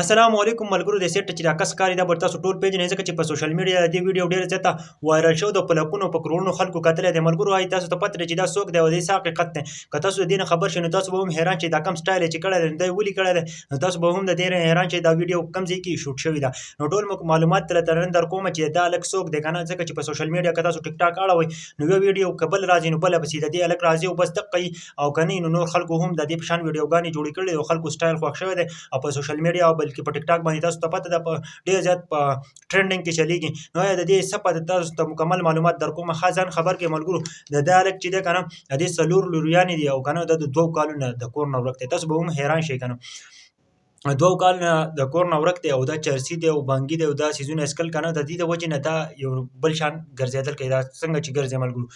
السلام علیکم ملګرو، د سیټ چې دا کس ښکاري دا به تاسو ټول پیژنئ، ځکه چې په سوشل میډیا د دې ویډیو ډېره زیاته وایرل شو د په لکونو په کروړونو خلکو کتلی دی. ملګرو، آی تاسو ته پته ده چې دا څوک دی او د دې څه حقیقت دی؟ که تاسو د دې نه خبر شئ نو تاسو به هم حیران شئ. دا کوم سټایل یې چې کړی دی، نو دا یې ولې کړی دی؟ نو تاسو به هم د دې نه حیران شئ دا ویډیو کوم ځای کې شوټ شوې ده. نو ټول معلومات درته نن در کوم چې دا هلک څوک دی که نه، ځکه چې په سوشل میډیا که تاسو ټیک ټاک اړوئ نو یو ویډیو که بل راځي نو بله پسې د دې هلک راځي او بس دقه او که نه نو نور خلکو هم د دې په شان ویډیوګانې جوړې کړې او خلکو سټایل خوښ شوی دی. او په سوشل میډیا او بلکې په ټیک ټاک باندې تاسو ته پته ده په ډېر زیات په ټرینډینګ کې چلیږي. نو آیا د دې څه پته؟ تاسو ته مکمل معلومات در کوم، ښه ځان خبر کړئ. ملګرو، د دا هلک چې دی که نه، د دې څلور لوریانې دي او که نه د 2 کالو نه د کور نه ورک دی. تاسو به هم حیران شئ که نه، 2 کال نه د کور نه ورک دی او دا چرسي دی او بنګي دی او دا څیزونه څکل که نه. د دې د وجې نه دا یو بل شان ګرځېدل کوي، دا څنګه چې ګرځي. ملګرو،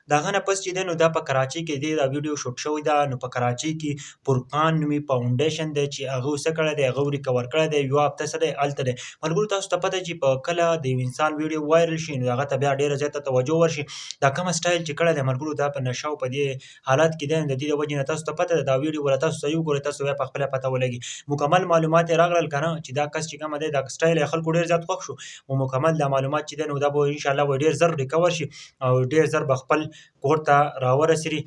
د هغه نه پس چې دی نو دا په کراچۍ کې دی، دا ویډیو شوټ شوې ده. نو په کراچۍ کې فرقان نومي فاونډیشن دی چې هغه څه کړی دی، هغه ریکور کړی دی، یوه هفته څه دی هلته دی. ملګرو، تاسو ته پته چې په کله د یو انسان ویډیو وایرل شي نو هغه ته بیا ډېره زیاته توجه ورشي. دا کومه سټایل چې کړی دی ملګرو، دا په نشه او په دې حالت کې دی. د دې د وجې نه تاسو ته پته ده، دا ویډیو ولا تاسو صحیح وګورئ، تاسو بیا په خپله پته ولګي. مکمل معلومات یې راغلل که نه چې دا کس چې کومه دی، دا سټایل یې خلکو ډېر زیات خوښ شو. او مکمل دا معلومات چې دی نو دا به انشاءالله به ډېر زر ریکور شي او ډېر زر به خپل کور ته راورسېږي،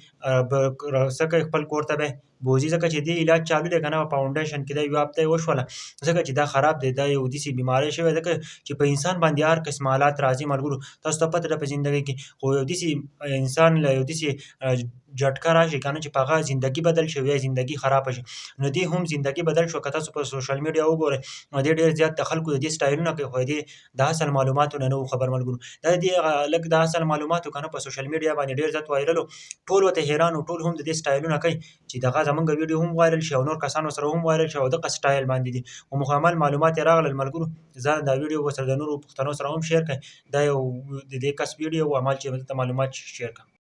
څه کوي، خپل کور ته به بوځي، ځکه چې دې علاج چالو دی که نه. په فاونډیشن کې دی، یوه هفته یې وشوله، ځکه چې دا خراب دی، دا یو داسې بیمارۍ شوی، ځکه چې په انسان باندې هر قسم حالات راځي. ملګرو، تاسو ته پته ده په زندګۍ کې خو یو داسې انسان له یو داسې جټکه راشي که نه چې په هغه زندګي بدل شي یا زندګي خرابه شي. نو دې هم زندګي بدل شو. که تاسو په سوشل میډیا وګورئ نو دې ډېر زیات د خلکو د دې سټایلونه کوي، خو دې د اصل معلوماتو نه نه وو خبر. ملګرو، دا دې لږ د اصل معلوماتو که نه په سوشل میډیا باندې ډېر زیات وایرل، ټول ورته حیران وو، ټول هم د دې سټایلونه کوي چې دغه زمونږ ویډیو هم وایرل شي او نور کسانو سره هم وایرل شي او دغه سټایل باندې دي. او مکمل معلومات یې راغلل. ملګرو، ځان دا ویډیو ورسره د نورو پښتنو سره هم شیر کړئ. دا یو د دې کس ویډیو و، عمل چې دلته معلومات شیر کړم.